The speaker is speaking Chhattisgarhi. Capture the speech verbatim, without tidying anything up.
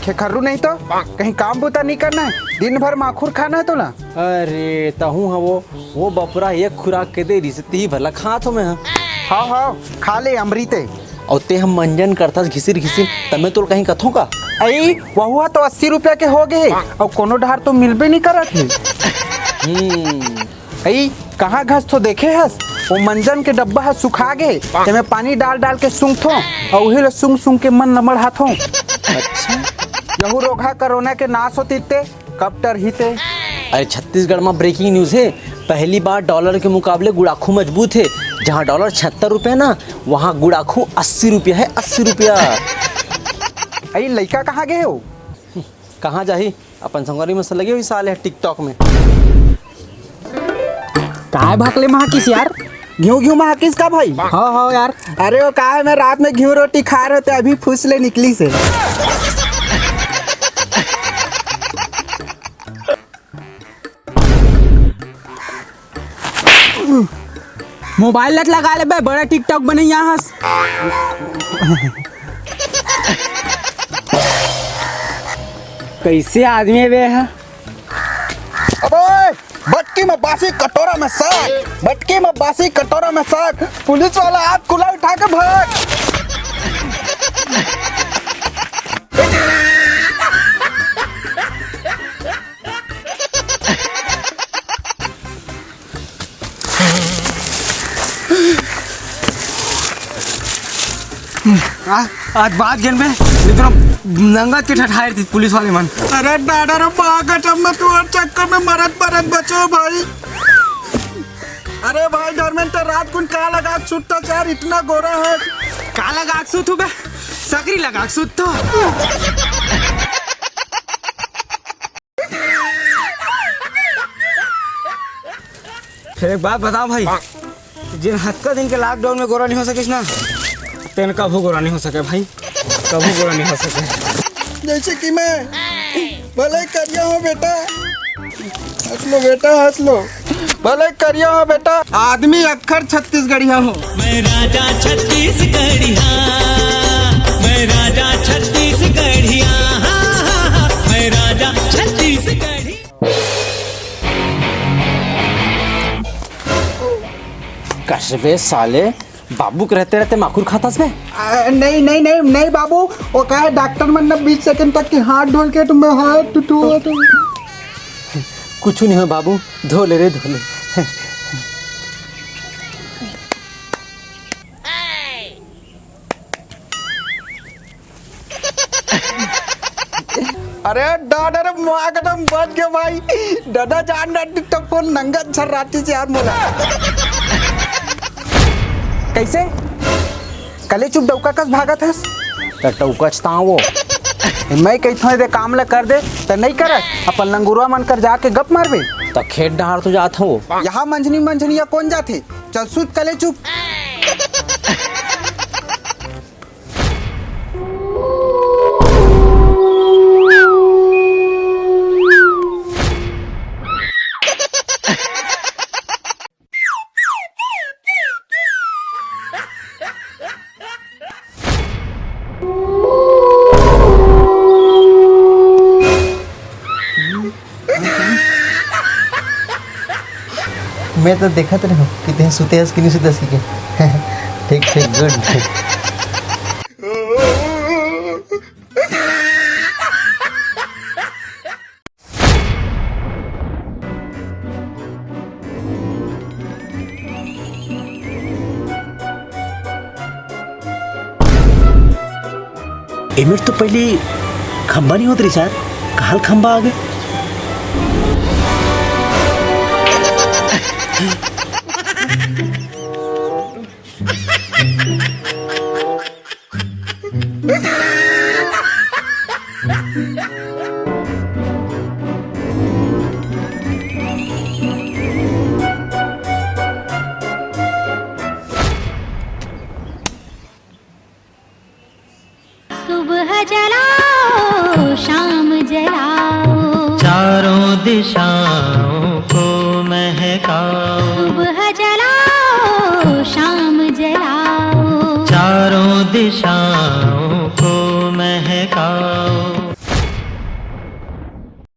हे खर्रू नहीं तो, कहीं काम बुता नहीं करना है, दिन भर माखुर खाना है तोला। अरे तहूँ हा वो, वो बपुरा एक खुराक के दे रहिस, तिही भर ला खात हो मैं हा। हाँ हाँ, खा ले अमृते। अउ ते हम मंजन करथस घिसिर घिसिर, तमे तोल कहीं कथों का? अई, वहू हा तो अस्सी रुपया के हो गए हे, अउ कोनो डहार तो मिलबे नहीं करत हे। हम्म। अई, कहाँ घस थो देखे हस? वो मंजन के डब्बा ह सुखा गे, तेमे पानी डाल डाल के सूंघथों, अउ उही ल सूंघ सूंघ के मन ल मढ़ाथों। अच्छा। यहू रोगहा कोरोना के नाश होतिस ते कब टरही ते। अरे छत्तीसगढ़ में ब्रेकिंग न्यूज हे, पहली बार डॉलर के मुकाबले गुड़ाखू मजबूत हे। जहाँ डॉलर छिहत्तर रुपया ना, वहाँ गुड़ाखू अस्सी रुपया हे, अस्सी रुपया। अई लइका कहाँ गए हो? कहाँ जाही? अपन संगवारी मन से लगे होही साले ह TikTok में। काय भकले महकिस यार? घिउ घिउ महकिस का भाई? हाँ हाँ यार। अरे वो का हे, मैं रात में घिउ रोटी खाए रहेंव ते अभी फुस ले निकलिस हे। मोबाइल ल त लगा लेबे, बड़ा TikTok बनइया हस। कइसे आदमी हे बे हा? अबे, बटकी में बासी कटोरा में साग, बटकी में बासी कटोरा में साग, पुलिस वाला हाथ खुला उठा के भाग। आ, आज बात गेन में, इतना नंगत के ठठाए रहिस पुलिस वाले मन। अरे दादा रे, बागट, अब मैं तुम्हारे चक्कर में मरत मरत बचों भाई। अरे भाई धर्मेंद्र, रात कुन का लगा के सुतथस यार, इतना गोरा हे। का लगा के सुतहूँ बे? सकरी लगा के सुतथों। फेर एक बात बताओं भाई, जेन हतका दिन के लॉकडाउन में गोरा नहीं हो सकिस ना, तेन कभू गोरा नहीं हो सके भाई, कभू गोरा नहीं हो सके। जइसे कि मैं भले करिया हों बेटा, हँस लो बेटा, हँस लो, भले करिया हों बेटा, आदमी अक्खर छत्तीसगढ़िया हों। मैं राजा छत्तीसगढ़िया, मैं राजा छत्तीसगढ़िया, मैं राजा छत्तीसगढ़िया। कस बे साले, बाबू के रहते रहते माखुर खाथस बे? आ, नहीं, नहीं, नहीं, नहीं बाबू, वो का हे, डॉक्टर मन न बीस सेकंड तक के हाथ धोल के तुम्हें हाथ टुटुआ तो। कुछ नहीं हो बाबू, धो ले रे, धो ले। अरे दादा रे, माँ कसम बच गए भाई। दादा जान ना, तो फोन नंगा छर राती से यार मोला। कइसे? कलेचुप डउका कस भागत हस? त डउकाच तांव वो। मैं कहिथों, एदे काम ल कर दे, त नइ करत। अपन लंगुरवा मन कर जाके गप मारबे। त खेत डहार तो जात हँव। यहाँ मंझनी मंझनिया कोन जाथे? चल सुत कलेचुप। मैं तो देखत रहेंव कि तें सुते हस कि नहीं सुते हस कहिके। ठीक, ठीक, गुड। एमेर तो पहिली खंभा नहीं होत रहिस यार, कहाँ ले खंभा आ गे? सुबह जलाओ, शाम जलाओ। चारों दिशाओं को महकाओ। सुबह जलाओ, शाम जलाओ। चारों दिशाओं को महकाओ।